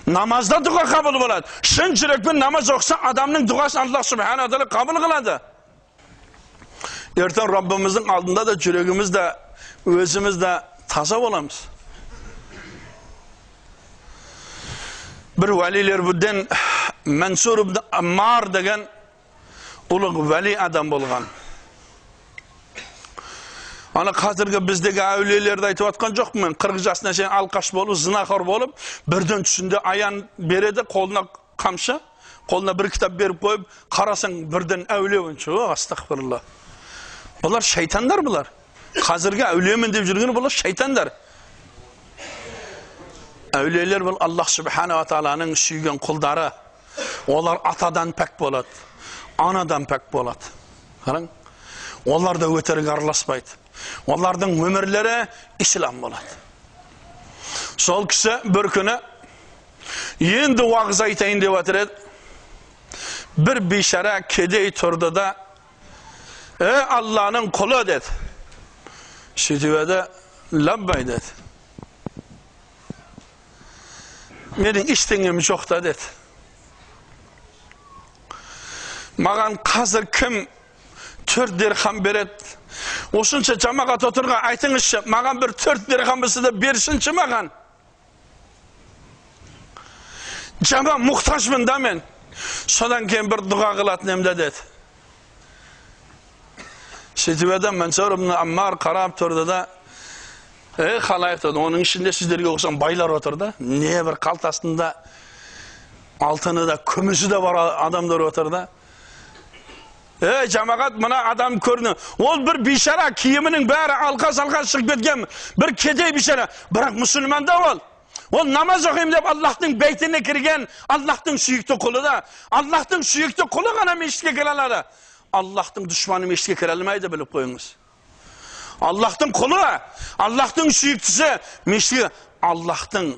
Намазда дұға қабыл болады. Шын жүрекпен намаз оқыса, адамның дұғасын Аллах субхана тағала қабыл қылады. Ертең Раббымыздың алдында да жүрегіміз де, өзіміз де таза боламыз. Бір уәлилерден Мансур ибн Аммар деген ұлық уәли адам болған. Ана қазіргі біздегі әулиелерді айтып атқан жоқпын мен. 40 жасына шейін алқаш болып, зынақор болып, бірден түсінде аян береді, қолына қамшы, қолына бір кітап беріп қойып, қарасаң бірден әулие. Жоқ, астағфирулла. Бұлар шайтандар бұлар. Қазіргі әулиемін деп жүрген бұлар шайтандар. Әулиелер бұл Аллах субхана ва тағаланың сүйген құлдары. Олар атадан пәк болады, анадан пәк болады. Қараң, олар да өтірік араласпайды. Олардың өмірлері ислам болады. Сол кісі бір күні енді уағыз айтайын деп жатыр еді. Бір бейшара кедей тұрды да, Алланың құлы деді. Сөйтіп еді, лаббай деді. Менің ештеңем жоқ та деді. Маған қазір кім 4 дирхам береді? Осынша жамағат отырған, айтыңызшы, маған бір 4 дирхам болса да берсінші маған. Жаман мұқтажмын да мен. Содан кейін бір дұға қылатын ем де деді. Сөйтіп еді, Мансур ибн Аммар қарап тұрды да, халайық деді, оның ішінде сіздерге ұқсаған байлар отыр да, не бір қалтасында алтыны да, күмісі де бар адамдар отыр да. Жамағат, мына адам көріні. Ол бір бейшара, киімінің бәрі алқа-салқа шығып кеткен, бір кедей бейшара. Бірақ мұсылман да ол. Ол намаз оқимын деп Аллахтың бейтіне кірген, Аллахтың сүйікті құлы да. Аллахтың сүйікті құлы ғана мешітке кіре алады. Аллахтың дұшманы мешітке кіре алмайды, біліп қойыңыз. Аллахтың құлы, Аллахтың сүйіктісі мешітке, Аллахтың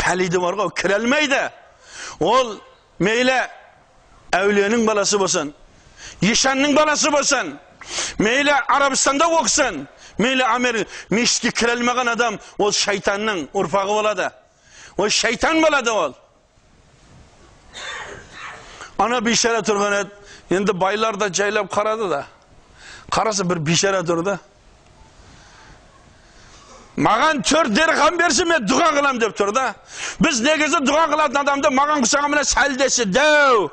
пәлиді бар ғой, кіре алмайды. Ол мейлі әулиенің баласы болсын, ешанның баласы болсын, мейлі Арабстанда оқысын, мейлі Америка, мешітке кіре алмаған адам, ол шайтанның ұрпағы болады. Ол шайтан болады ол. Ана бейшара тұрған еді, енді байлар да жайлап қарады да. Қараса бір бейшара тұрды. Маған 4 дирхам берсін, мен дұға қылам деп тұр да. Біз негізі дұға қылатын адамды маған құсаған мына сәлдесі дәу,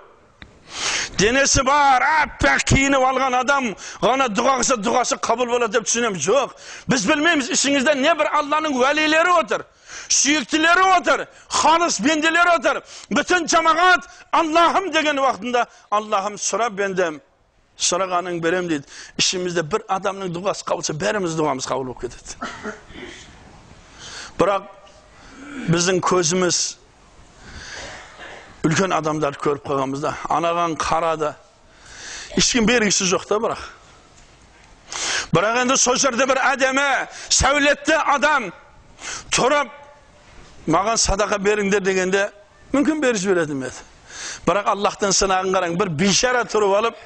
денесі бар, аппақ киініп алған адам ғана дұға қылса, дұғасы қабыл болады деп түсінеміз. Жоқ, біз білмейміз, ішіңізде не бір Алланың уәлилері отыр, сүйіктілері отыр, халыс бенделері отыр. Бүтін жамағат Аллахым деген уақытында Аллахым сұра бендем, сұрағаның берем дейді. Ішімізде бір адамның дұғасы қабыл болса, бәріміз дұғамыз қабыл болып кетеді. Бірақ біздің көзіміз үлкен адамдарды көріп қалғанбызда, анаған қарады, ешкім бергісі жоқ та бірақ. Бірақ енді сол жерде бір әдемі, сәулетті адам тұрып, маған садақа беріңдер дегенде, мүмкін беріп жіберетін еді. Бірақ Аллахтың сынағын қараң, бір бейшара тұрып алып,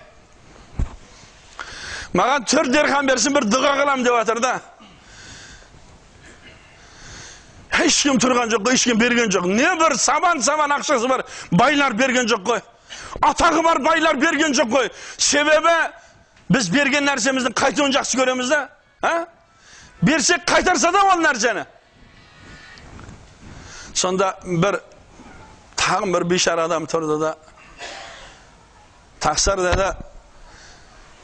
маған 4 дирхам берсін, бір дұға қылам деп жатыр да. Ешкім тұрған жоқ, ешкім берген жоқ. Не бір сабан-сабан ақшасы бар, байлар берген жоқ қой. Атағы бар байлар берген жоқ қой. Себебі біз берген нәрсеміздің қайтуын жақсы көреміз да. Берсек қайтарса да ол нәрсені. Сонда бір тағы бір бейшара адам тұрды да. Тақсыр деді,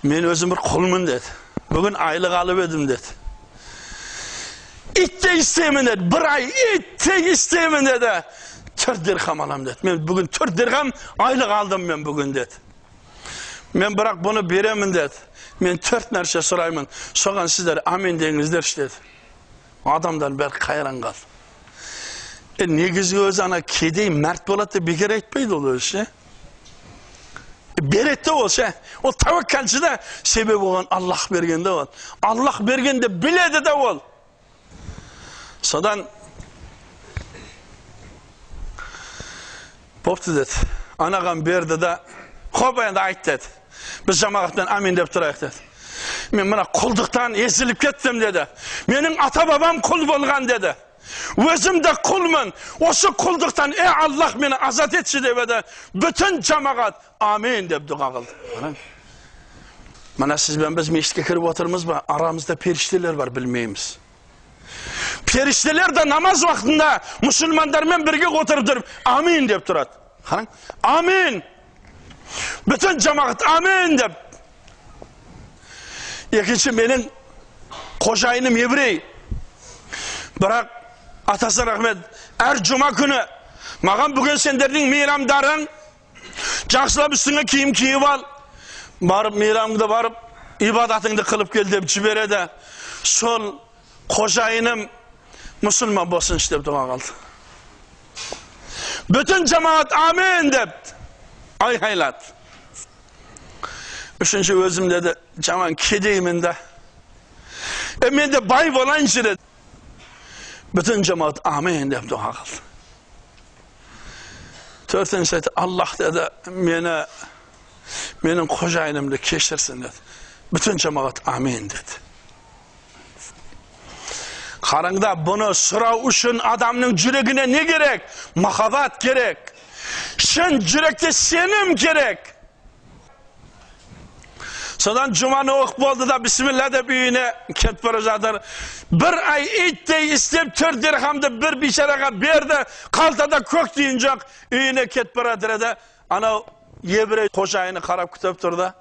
мен өзім бір құлмын деді. Бүгін айлық алып едім деді. Итте істеймін деді, бір ай итте істеймін деді. 4 дирхам алам деді. Мен бүгін 4 дирхам айлық алдым мен бүгін деді. Мен бірақ бұны беремін деді. Мен 4 нәрсе сұраймын. Соған сіздер амин деңіздерші деді. Адамдар бәрі қайран қалды. Негізгі өзі ана кедей мәрт болады деп бекер айтпайды ол өзі ше. Береді ол ше. Ол тәуеккәлші да, себебі оған Аллах берген де ол. Аллах берген де біледі де ол. Содан бопты деді. Анаған берді да, хоп енді айт деді. Біз жамағатпен амин деп тұрайық деді. Мен мына құлдықтан езіліп кеттім деді. Менің ата-бабам құл болған деді. Өзім де құлмын. Осы құлдықтан, е Аллах, мені азат етші деп еді. Бүтін жамағат амин деп дұға қылды. Мына сіз бен біз мешітке кіріп отырмыз ба? Арамызда періштелер бар, білмейміз. Періштелер де намаз уақытында мұсылмандармен бірге отырып тұрып, амин деп тұрады. Қараң, амин. Бүтін жамағат амин деп. Екінші, менің қожайыным еврей. Бірақ атасы рахмет, әр жұма күні маған бүгін сендердің мейрамдарың, жақсылап үстіңе киім киіп ал, барып мейрамды барып ибадатыңды қылып кел деп жібереді. Сол қожайыным мұсылман болсыншы деп дұға қылды. Бүтін жамағат амин деп айқайлады. Үшінші, өзім деді, жаман кедеймін да. Мен де бай болайыншы деді. Бүтін жамағат амин деп дұға қылды. Төртінші айтты, Аллах деді, менің қожайынымды кешірсін деді. Бүтін жамағат амин деді. Қараңда, бұны сұрау үшін адамның жүрегіне не керек? Махаббат керек. Шын жүректе сенім керек. Содан жұманы оқып болды да, бисмилля деп үйіне кетіп бара жатыр. Бір ай иттей істеп 4 дирхамды бір бейшараға берді. Қалтада көк тиын жоқ. Үйіне кетіп бара жатыр еді. Анау еврей қожайыны қарап күтіп тұрды.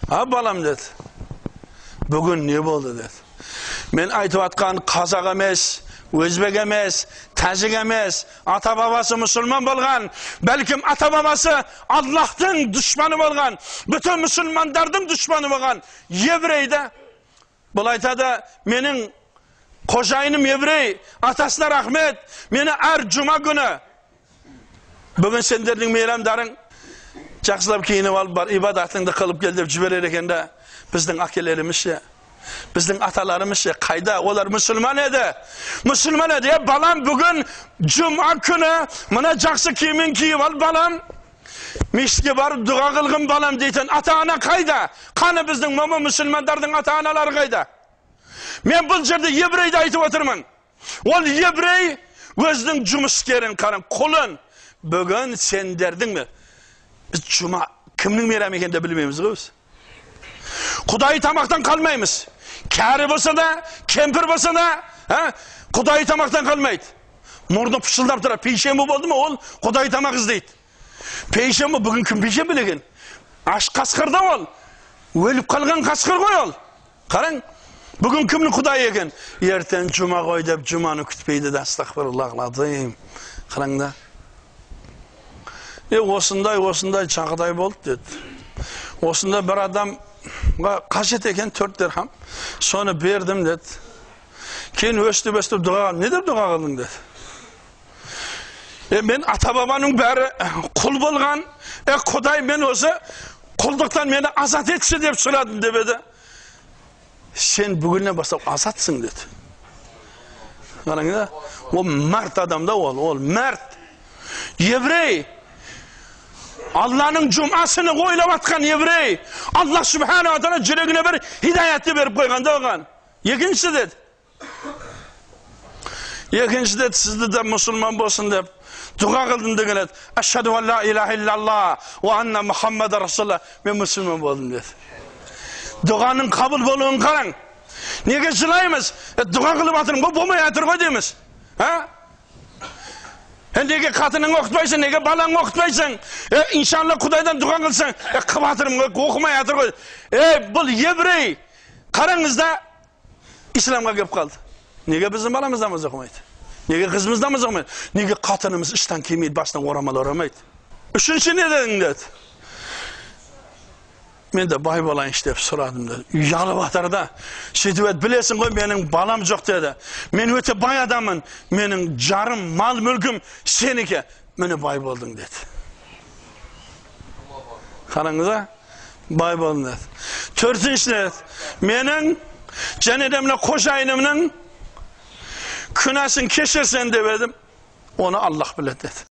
А балам деді. Бүгін не болды деді. Мен айтып атқан қазақ емес, өзбек емес, тәжік емес, ата-бабасы мұсылман болған, бәлкім ата-бабасы Аллахтың дұшпаны болған, бүтін мұсылмандардың дұшпаны болған еврейді. Бұл айтады, менің қожайыным еврей, атасына рахмет, мені әр жұма күні, бүгін сендердің мейрамдарың, жақсылап киініп алып бар, ибадатыңды қылып кел деп жіберер екен де, біздің әкелеріміз ше, біздің аталарымыз ше, қайда? Олар мұсылман еді. Мұсылман еді. Балам, бүгін жұма күні, мына жақсы киімін киіп ал балам, мешітке барып дұға қылғын балам дейтін ата-ана қайда? Қаны біздің момын мұсылмандардың ата-аналары қайда? Мен бұл жерде еврейді айтып отырмын. Ол еврей өзінің жұмыскерін, қараң, құлын. Бүгін сендердің ме? Біз жұма кімнің мейрамы екенін де білмейміз ғой біз. Құдайы тамақтан қалмаймыз. Кәрі болса да, кемпір болса да, құдайы тамақтан қалмайды. Мұрны пышылдап тұрады. Пейшенбі болды ма, ол құдайы тамақ іздейді. Пейшенбі, бүгін кім пейшенбі деген? Аш қасқырда ол. Өліп қалған қасқыр ғой ол. Қараң, бүгін кімнің құдайы екен? Ертең жұма ғой деп жұманы күтпейді де, астағфируллах лазим. Қараң да. Осындай жағдай болды деді. Осында бір адам қажет екен 4 дирхам, соны бердім деді. Кейін өстіп өстіп дұға қылдым. Не деп дұға қылдың деді. Мен ата-бабаның бәрі құл болған, Құдай мен осы құлдықтан мені азат етші деп сұрадым деп еді. Сен бүгіннен бастап азатсың деді. Қараңыз, ол мәрт адам да, ол мәрт. Еврей. Алланың жұмасını ойлап атқан еврей. Аллах Субхану ва Тағала жүрегіне бір хидаятты беріп қойған да оған. Екінші деді. Екінші деді, сізді де мұсылман болсын деп дұға қылдым деген еді. Ашхаду ан ла илаха иллаллах ва анна Мухаммадан расулуллах. Мен мұсылман болдым деді. Дұғаның қабыл болуын қараң. Неге жылаймыз? Дұға қылып жатырмын ғой, болмай жатыр ғой дейміз. Неге қатының оқытпайсың, неге балаңы оқытпайсың? Иншалла Құдайдан дұға қылсаң, қылып жатырмын ғой, оқымай жатыр ғой. Бұл еврей, қараңыз да, исламға келіп қалды. Неге біздің баламыз намаз оқымайды? Неге қызымыз намаз оқымайды? Неге қатынымыз іштан кимейді, басына орамал орамайды? Үшінші не дедің деді. Мен де бай болайыншы деп сұрадым деді. Ұялып жатыр да. Сөйтіп еді, білесің ғой, менің балам жоқ деді. Мен өте бай адаммын. Менің жарым мал мүлкім сенікі. Міне бай болдың деді. Қараңыз, бай болдың деді. Төртінші деді. Менің және де мына қожайынымның күнәсін кешірсен деп едім. Оны Аллах біледі деді.